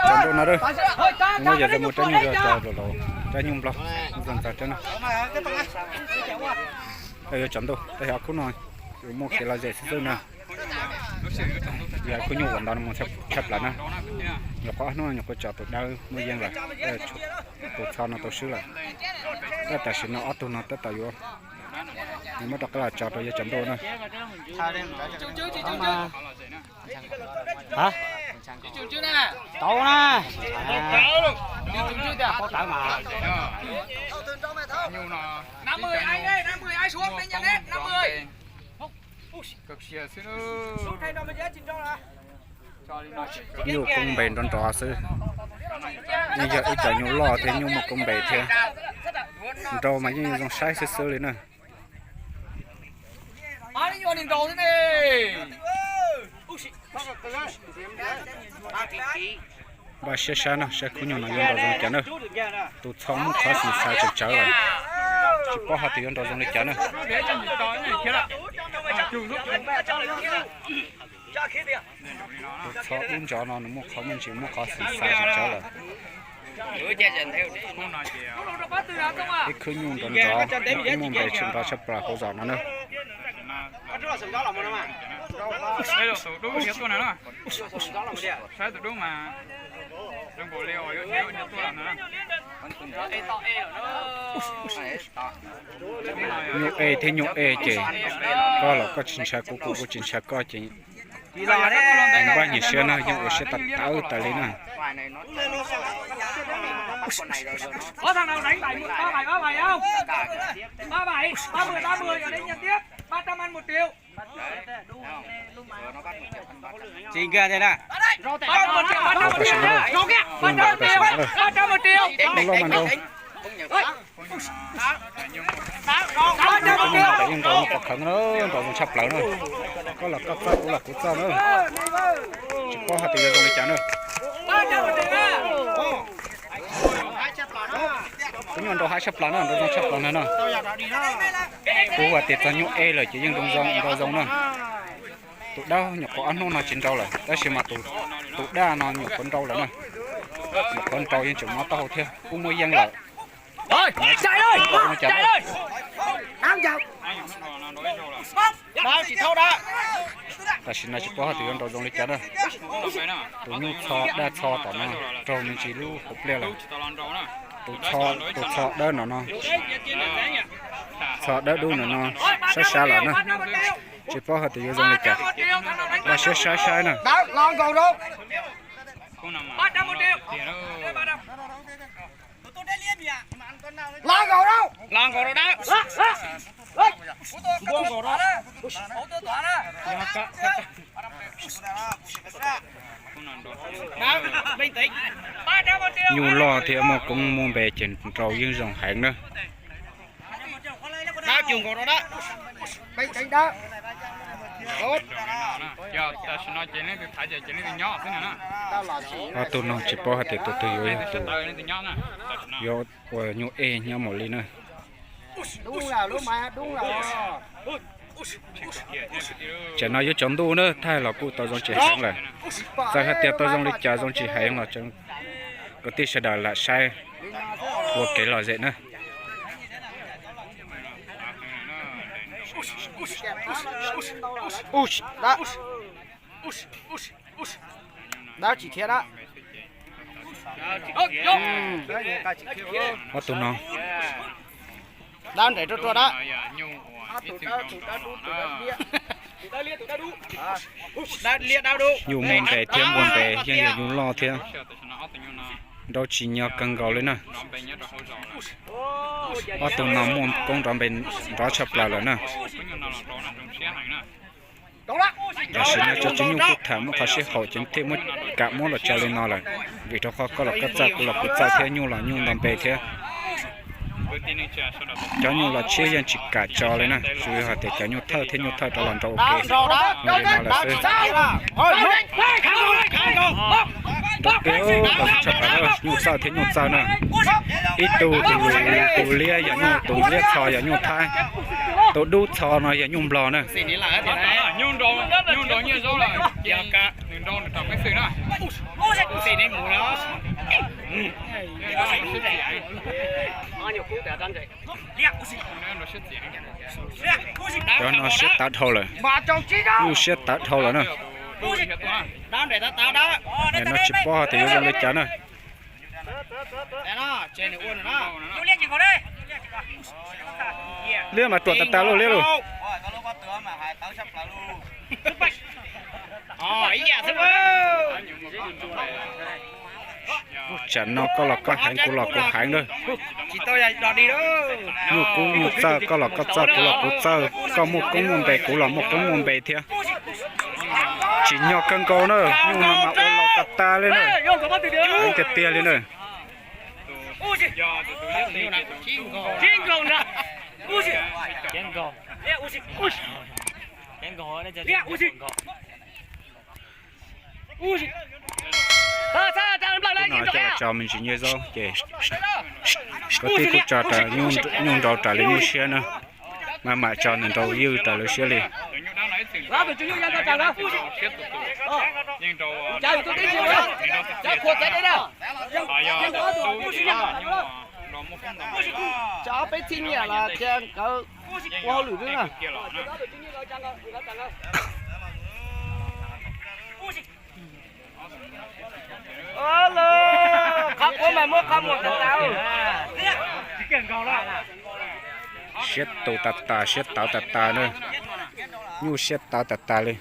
Cov ntuj no, muab yog mus rab nyuj, rab nyuj nplog, ntxawg ntxawg rab no. Yuav cov ntuj, tab sis ob khub no yuav muaj kev lom zem xwb xwb na. Yog khub nyuj uas ntau no mus tshaj plaws na. Nyuam qhuav ob hnub no nyuam qhuav tso tus dawb muaj yeej lawm, tus txho no tau swb lawm. Tab tam sim no ob tug no tab tom yuav, yuav muab rov qab los tso rau yawg cov ntuj na. Tau na. Paub tawv mas. Nyuj koob npe nrov nrov xwb. Yeej yog ib cov nyuj loj thiab nyuj muaj koob npe thiab. Nrau mas yeej zoo saib xwb xwb li na. Npaj siab saib no, saib khub nyuj no yuav nrau zoo li cas na. Tus txho muaj qhov xim xav tsawv tsawv lawm, tsis paub hais tias yuav nrau zoo li cas na. Tus txho ub ntsos no nws muaj qhov muaj ntsis, muaj qhov xim xav tsawv tsawv lawm. Ib khub nyuj nrov nrov, ib muaj npe tshaj nrov tshaj plaws hauv zos no na. Nyuj ej thiab nyuj ej ces koj los koj tsis ntshai kuv, kuv tsis ntshai koj ces npaj nyiam siab na, yeej ua siab tawv tawv tas li na. Yeej nrau muaj qhov kheev na, nrau zoo tshaj plaws na. Koj los koj txawj, kuv los kuv txawj na. Tsis paub hais tias yuav zoo li cas na. Khub nyuj nrau haib tshaj plaws na, nrau zoo tshaj plaws na no. Kuv hais tias txog nyuj ej lawm ces yeej nrau zoo, nrau zoo na. Tus dawb nyuam qhuav ob hnub no tsis nrau lawm, tab sis mas tus daj no nyuam qhuav nrau lawm na. Nyuam qhuav nrau yeej tseem mob taub hau thiab, kuj muaj yeej lawm. Tam sim no tsis paub hais tias yuav nrau zoo li cas na. Tus nyuj txho daj txho tom no raug me ntsis lub hauv pliaj lawm. Tus txho dawb no no, txho dawb dub no no, sab sab lawm na. Tsis paub hais tias yuav zoo li cas, npaj siab saib saib na. Nyuj loj thiab muaj koob muaj npe ces nrau yeej zoo heev na. Ob tug no tsis paub hais tias tus twg yuav yog tus yuav ua nyuj ej nyob mus li na. Tsam no yuav tsaus ntuj na, thaij los kuj tau zoo tsis heev lawm. Txawm hais tias tau zoo li cas zoo tsis heev los kwv tij sawv daws lam saib ua kev lom zem na. Dab tsis thiab dab. Ob tug no. Dab nrem ruaj ruaj dab. Nyuj muaj npe thiab muaj npe yeej yog nyuj loj thiab. Nrau tsis nyo kawg nkaus li na. Ob tug no muaj koob nrov npe nrov tshaj plaws lawm na. Tam sim no cov tsev nyuj kuj tham muab qhov sib haum ces thiaj muab kam muab los tso li no lawm, vim rau qhov koj los koj txawj kuv los kuv txawj thiab nyuj los nyuj nto npe thiab. Cov nyuj los tshiab yeej tsis kam tso li na, tsuas yog hais tias cov nyuj thawj thiab nyuj thawj rov los nrau ua ke. Li no lawm xwb. Nrau peb tshaj plaws nyuj txawj thiab nyuj txawj na. Ib tug tus liab yog nyuj, tus liab txho yog nyuj thaib, tus dub txho no yog nyuj nplog na. Cov no siab tawv dhau lawm. Kuj siab tawv dhau lawm na. Nim no tsis paub hais tias yuav zoo li cas na. Liab mas ruam tas tas lauj, liab lauj. Tsam no koj los koj heev, kuv los kuv heev na. Nyuj kub nyuj txawj, koj los koj txawj, kuv los kuv txawj, koj muaj koob muaj npe, kuv los muaj koob muaj npe thiab. Tsim nyog kawg nkaus na, nyuj no mas ua laus tas tas li na. Heev tiag tiag li na. Hnub no coj los tso me ntsis nyiaj zaub ces kwv tij kuj tso nyuj nrau raws li nyuj siab na, maj mam tso nws nrau ywj raws lawv siab li. Ob peb txhiab nyiaj los cia nkawd ua hauj lwm xwb na. Qhov qub mas muab qhov muag tas tas. Siab tus tas tas, siab tawv tas tas na. Nyuj siab tawv tas tas li.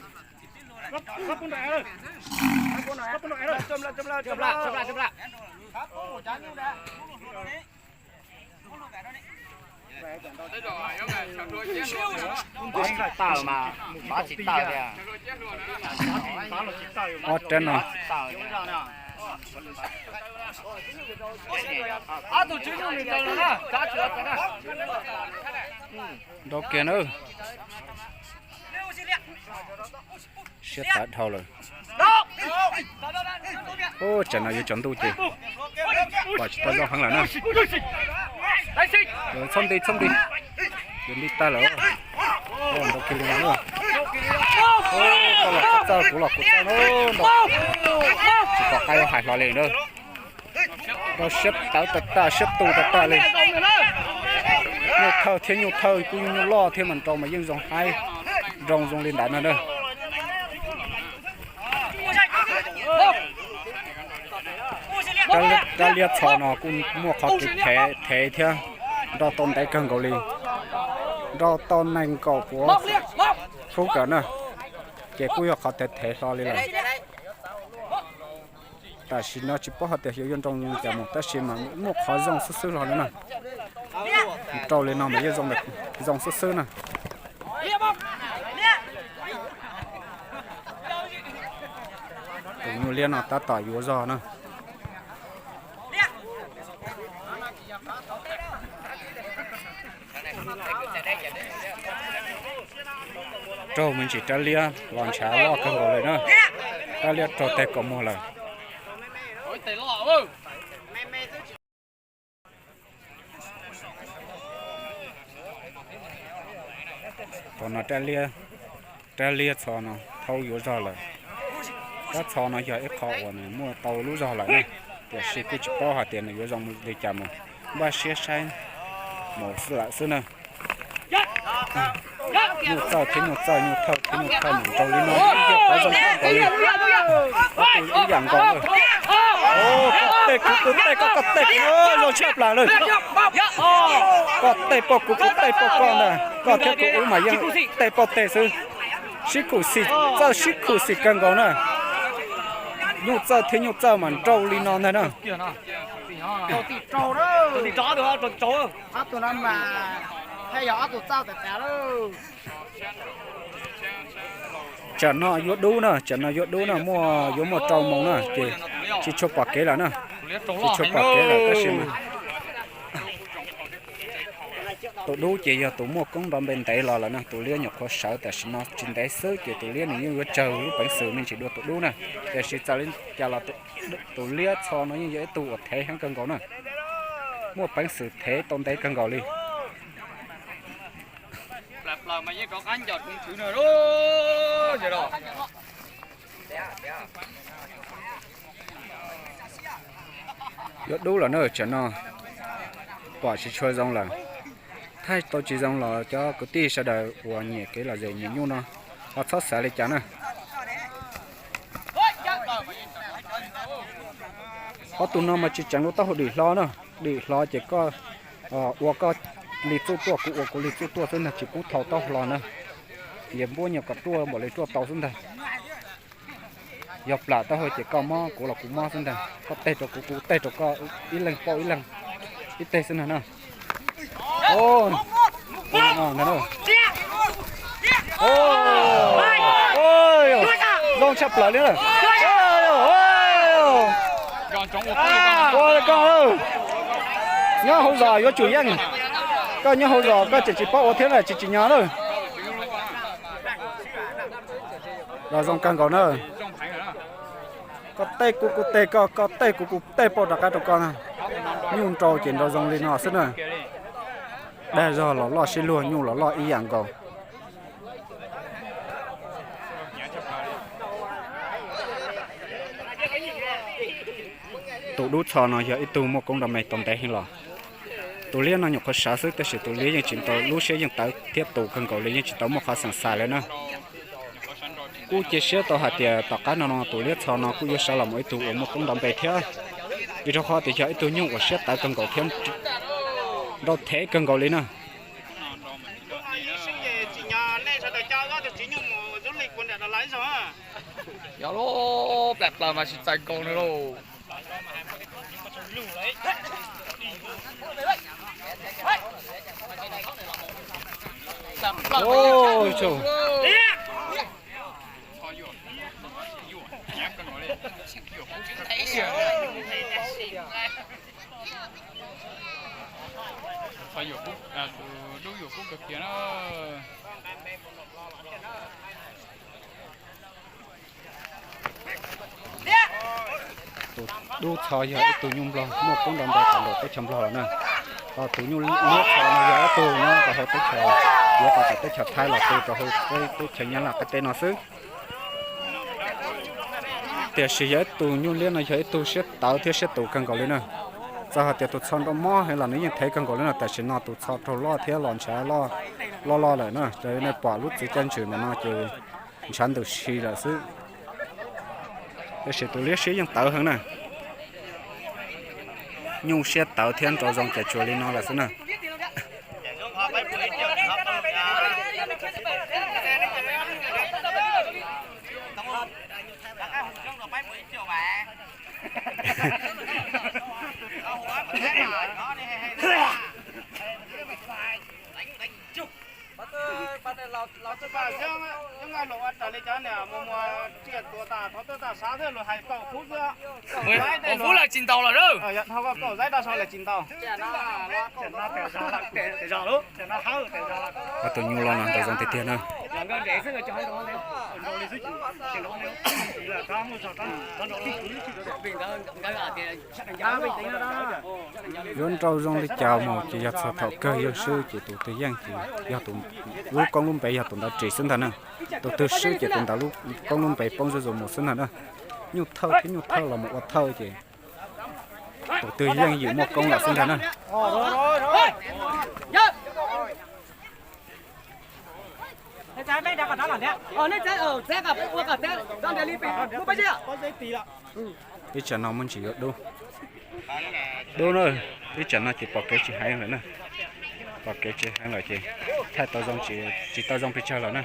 Ob rab no. Nrau kiag na. Siab tawv dhau lawm. Ub, tsam no yuav tsaus ntuj ces pom tsis tau zoo heev lawm na. Txhob nti, txhob nti. Yuav nti tag lawm. Nrau kiag li no na. Koj los koj txawj, kuv los kuv txawj na. Tsis pom qab yuav hais hlo li na. Nrau siab tawv tas tas, siab tus tas tas li. Nyuj thawj thiab nyuj thawj kuj nyuj loj thiab mas nrau mas yeej zoo haib, nrau zoo li ntawd no na. Rab liab txho no kuj muaj qhov kev thev thiab, nrau tau ntev kawg nkaus li, nrau tau nees nkaum puav hnub kawg na, ces kuj yog qhov thev thev hlo li lawm. Tam sim no tsis paub hais tias xyov yuav nrau cas mus tab sis mas muaj qhov zoo xwb xwb hlo li na. Rau li no mas yeej zoo xwb xwb na. Tus nyuj liab no tab tom yuav zog na. Raug me ntsis rab liab los ntshav loj kawg nkaus li na. Rab liab raug teg kaus muag lawm. Thaum no rab liab txho no thaub yuav zog lawm. Rab txho no yog ib qho uas nws muaj tau lub zog lawm na, tiam sis kuj tsis paub hais tias nws yuav zoo li cas mus, npaj siab saib mus lawm xwb na. Nyuj txawj thiab nyuj txawj, nyuj thawj thiab nyuj thawj, nws nrau li no yog qhov zoo kawg nkaus li. Ob tug ib yam nkaus. Koj tej kuv kuv tej koj, koj tej kuv, zoo tshaj plaws li. Koj tej poj kuv kuv tej poj koj ntag, koj thiab kuv wb mas yeej tej poj tej xwb. Sib khum xim txawj, sib khum xim kawg nkaus na. Nyuj txawj thiab nyuj txawj mas nrau li no ntag na. Tsam no yuav dub na, tsam no yuav dub na, muaj yuav muaj rau moos na ces tsis tshua pom kev lawm na. Tsis tshua pom kev lawm tab sis mas tus dub ces yog tus muaj koob nrov npe ntev los lawm na, tus liab nyuam qhuav sawv tam sim no tsis ntev xwb ces tus liab nws yeej yuav tsawg lub peev xwm me ntsis dua tus dub na. Tiam sis txawm li cas los tus liab txho no yeej yog ib tug uas thev heev kawg nkaus na, muaj peev xwm thev tau ntev kawg nkaus li. Plaws plaws mas yeej rov qab ncaws thoob tswv na. Ces los, Yuav dub lawm na, tsam no pom tsis tshua zoo lawm. Thaij tau tsis zoo los cov kwv tij sawv daws uas nyiam kev lom zem nyiam nyuj no ho txhob xav li cas na. Ob tug no mas tsis tseem lub taub hau dim hlo na, dim hlo ces koj ua koj li txuj tuaj, kuv ua kuv li txuj tuaj xwb ntag, tsis pub thau taub hlo na. Ces npuab nyuag kom ruaj npaum li ruaj tau xwb ntag. Yog plam taub hau ces koj mob kuv los kuv mob xwb ntag, koj teg rau kuv kuv teg rau koj, ib leeg pauj ib leeg ib teg xwb ntag na. Zoo tshaj plaws li. Koj nyob hauv zos yuav tsum yeej, koj nyob hauv zos koj tseem tsis paub ua thiab na, tsis tsim nyog na. Los zoo kawg nkaus na. Koj teg kuv kuv teg koj, koj teg kuv kuv teg pauj rov qab rau koj na. Nyuj nrau ces nrau zoo li no xwb na. Dag zog los loj sib luag, nyuj los loj ib yam nkaus. Tus dub txho no yog ib tug muaj koob nrov me tau ntev heev los. Tus liab no nyuam qhuav sawv xwb tab sis tus liab yeej tsis tau, lub siab yeej tawv thiab tus kawg nkaus li, yeej tsis tau muaj qhov xeem xais li na. Kuj cia siab tau hais tias tom qab no no tus liab txho no kuj yuav sawv los mus ib tug uas muaj koob nrov npe thiab, vim rau qhov tias yog ib tug nyuj uas siab tawv kawg nkaus thiab nrau thev kawg nkaus li na. Yog lub plam plaws mas tsis txais nkaus nws lauj. Tus dub yuam kub kawg kiag na. Tus dub txho yog ib tug nyuj nplog muaj koob nrov npe tom ntawm teb chaws nplog lawm na. Ho tus nyuj liab txho no yog ib tug nyob rau hauv teb chaws, yuav kom tom teb chaws Thaib los tu rau hauv teb chaws Nyab Laj qab teb no xwb. Tiam sis yog ib tug nyuj liab no yog ib tug siab tawv thiab siab tus kawg nkaus li na. Txawm hais tias tus txho nrau mob heev los nws yeej thev kawg nkaus li no, tam sim no tus txho raug loj thiab los ntshav loj loj lawm na. Raws li nej pom lub txiv caj ntswg ntawm no ces ntshav ntws si lawm xwb. Tab sis tus liab siab yeej tawv heev na. Nyuj siab tawv thiab nrau zoo ces tsuas li no lawm xwb na. Ob tug nyuj loj no nrau zoo tiag tiag na. Yuav nrau zoo li cas mus ces yog txog thaum kawg yawg swb ces tus twg yeej ces yog tus lub koob lub npe yog tus ntawd ris xwb ntag na. Tus twg swb ces tus ntawd lub koob lub npe poob zuj zus mus xwb ntag na. Nyuj thawj thiab nyuj thawj los mus ua thawj ces tus twg yeej yim muaj koob lawm xwb ntag na. Ib tsam no muaj ntsis yuav dub. Dub na, ib tsam no ces pom kev tsis heev lawm na. Pom kev tsis heev lawm ces thaij tau zoo, tsis tau zoo pes tsawg lawm na.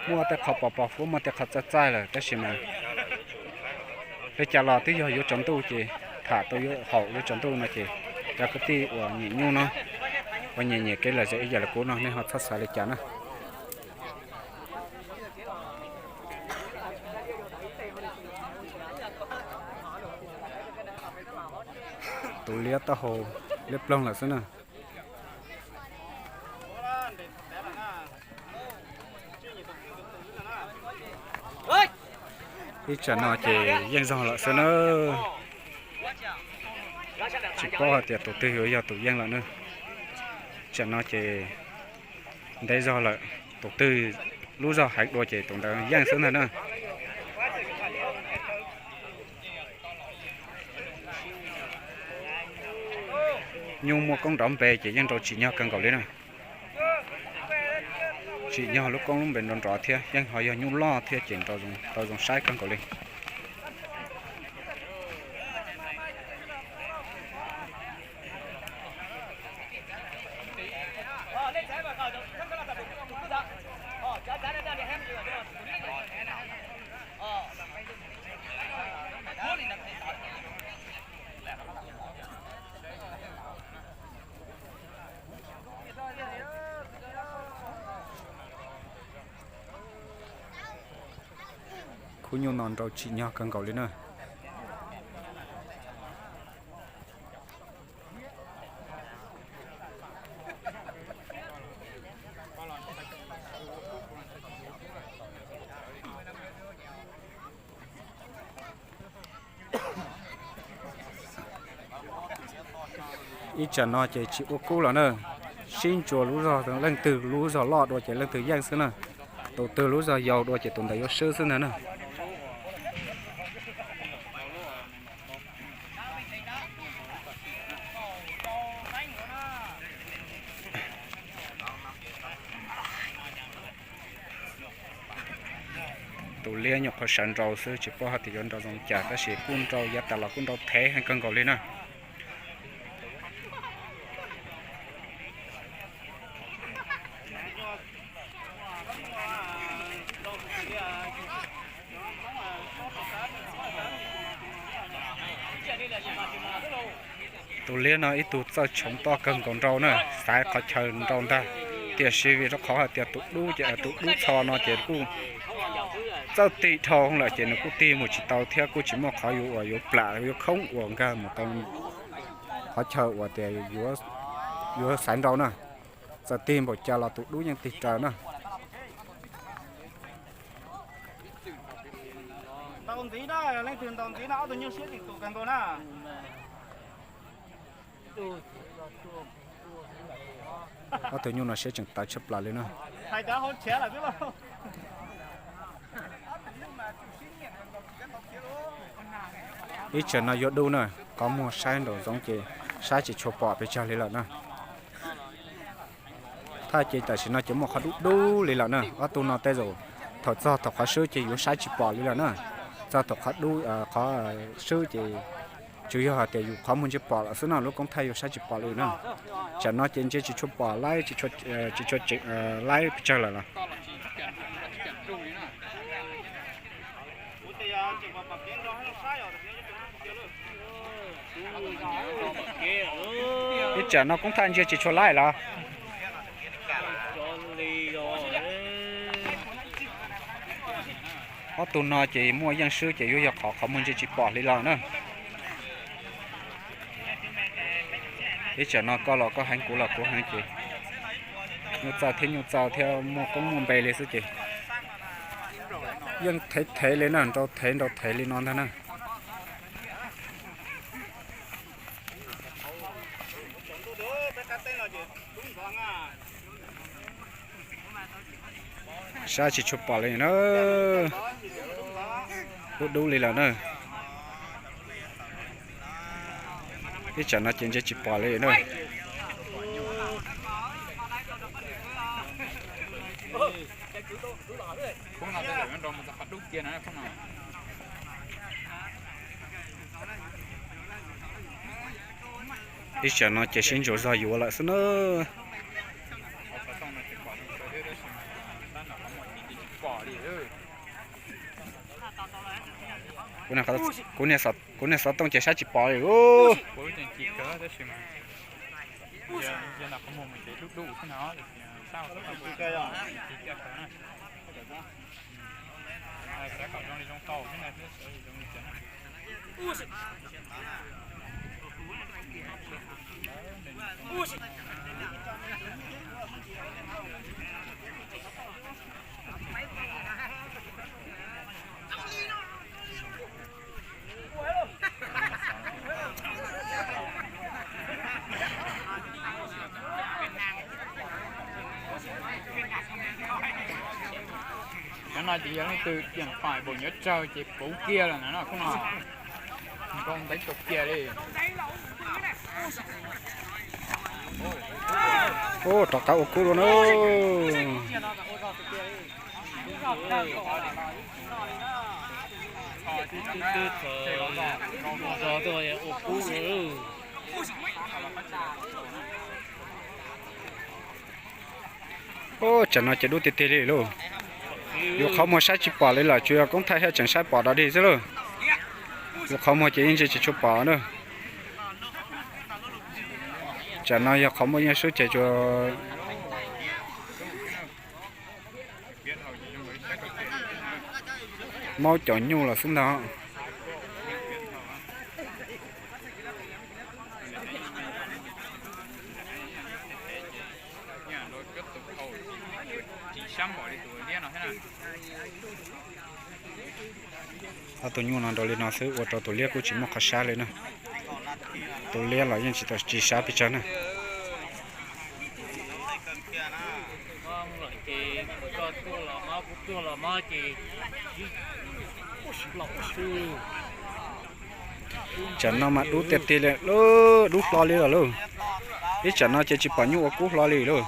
Muaj tej qhov pos pos huab, muaj tej qhov txaij txaij lawm tab sis mas li cas los twb yog yuav tsaus ntuj ces tham tau haum yuav tsaus ntuj no ces cov kwv tij uas nyiam nyuj no, uas nyiam nyiam kev lom zem ib yam li kuv no nej ho txhob xav li cas na. Tus liab taub hau liab ploog lawm xwb na. Ib tsam no ces yeej zog lawm xwb na. Tsis paub hais tias tus twg yuav yog tus yeej lawm na. Tsam no ces ntev zog lawm, tus twg lub zog heev dua ces tus ntawd yeej xwb ntag na. Nyuj muaj koob nrov npe ces yeej nrau tsim nyog kawg nkaus li na. Tsim nyog lub koob lub npe nrov nrov thiab yeej ho yog nyuj loj thiab ces nrau zoo, tau zoo saib kawg nkaus li. Khub nyuj no nrau tsim nyog kawg nkaus li na. Ib tsam no ces tsis ua kub los na, sib ntsuas lub zog, leej twg lub zog loj dua ces leej twg yeej xwb na, tus twg lub zog yau dua ces tus ntawd yuav swb xwb ntag na. Tus liab nyuam qhuav sawv nrau xwb tsis paub hais tias yuav nrau zoo cas tab sis kuj nrau yav tas los kuj nrau thev heev kawg nkaus li na. Tus liab no ib tug txawj tshoov toj kawg nkaus nrau na, xaiv qhov chaw nrau ntag, tiam sis vim rau qhov hais tias tus dub ces tus dub txho no ces kuj txawj tig dhau lawm ces nws kuj tig mus tsis tau thiab kuj tsis muaj qhov yuav uas yuav plam yuav khoob uas nkag mus tau qhov chaw uas tias yuav xaiv nrau na. Txawm tig npaum cas los tus dub yeej tig raws na. Ntaus ntxiv na, leej twg ntaus ntxiv no ob tug nyuj siab tseem tus kawg nkaus na. Ob tug nyuj no siab tseem tawv tshaj plaws li na. Ib tsam no yuav dub na, qhov muag saib nraum zoov ces saib tsis tshua pom pes tsawg li lawm na. Thaj ces tam sim no ces muaj qhov dub dub li lawm na, ob tug no tej zaum thaum txog thaum qhov swb ces yuav saib tsis pom li lawm na. Txog thaum qhov dub, qhov swb ces tsuas yog hais tias yus qhov muag ntsia pom lawm xwb no, lub koob thaij yuav saib tsis pom li na. Tsam no ces ntsia tsis tshua pom laib, tsis tshua laib pes tsawg lawm los. Ib tsam no koob thaij ntsia tsis tshua laib los. Ob tug no ces muaj yeej swb ces yuav yog qhov qhov muag ntsia tsis pom li los na. Ib tsam no koj los koj heev kuv los kuv heev ces nyuj txawj thiab nyuj txawj thiab muaj koob muaj npe li xwb ces yeej thev thev li na, nrau thev nrau thev li no ntag na. Saib tsis tshua pom li na. Dub dub li lawm na. Ib tsam no ces ntsia tsis pom li na. Ib tsam no ces sib ntsuas zog yuav lawm xwb na. Kuv niag xov tooj ces saib tsis pom li. Cov no ces yog leej twg yeem pais npaum nyob tsawg ces puv kiag lawm na no khub no. Ub, rov qab ua kub dua na. Ub, tsam no ces dub tiag tiag li lauj. Yus qhov muag saib tsis pom li lawm, tsuas yog koob thaij thiaj tseem saib pom dog dig xwb lauj. Yus qhov muag ces yeej ntsia tsis tshua pom na. Tsam no yog qhov muaj yeej sub ces tsuas maub cov nyuj los xwb ntag. Ob tug nyuj no nrau li no xwb ua rau tus liab kuj tsis muaj qhov sab li na. Tus liab los yeej tsis tau tsis sab pes tsawg na. Tsam no mas dub tiag tiag li lauj, dub hlo li lawm lauj. Ib tsam no ces tsis pom nyuj ua kub hlo li lauj.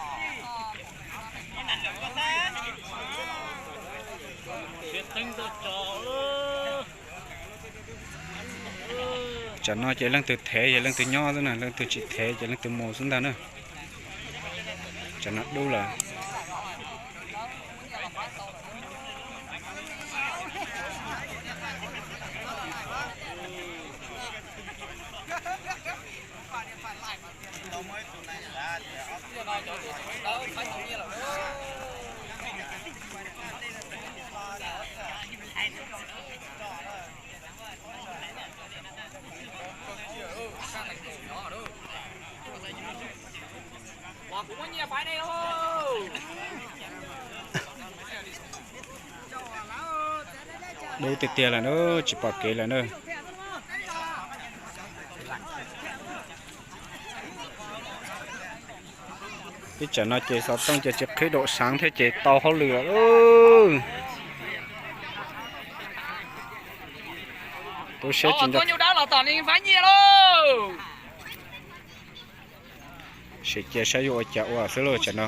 Tsam no ces leej twg thev yog leej twg nyob xwb na, leej twg tsis thev ces leej twg mus xwb ntag na. Tsam no dub lawm. Dub tiag tiag lawm na, tsis pom kev lawm na. Ib tsam no ces xov tooj ces tsis qhib daum seev thiab ces tau hauj lwm lawm. Tub siab tsis nco. Sim cia saib yuav ua cas ua xwb lauj tsam no.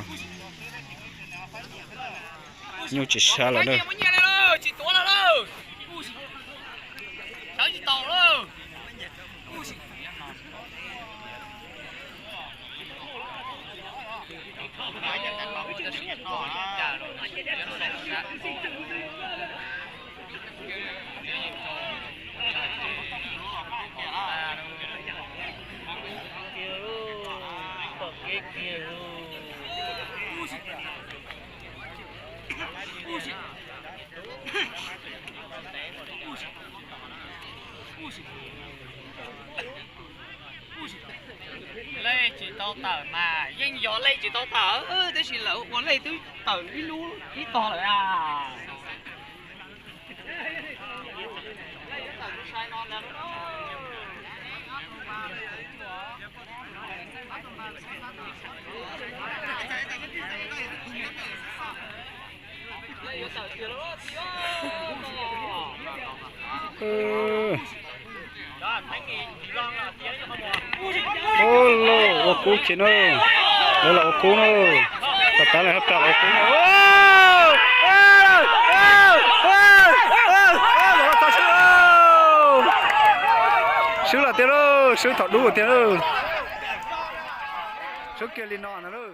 Nyuj tsis sab lawm na. Lej tsis tau tawm mas yeej yog lej tsis tau tawm, tab sis lawv ua lej twb tawm ib lub ib tog lawm a. Ub, lauj, ua kub kiag na. Lawv los ua kub na. Tom qab lawv hab plag ua kub na. Swb lawm tiag lauj, swb thaum dub tiag lauj. Swb kiag li no na lauj.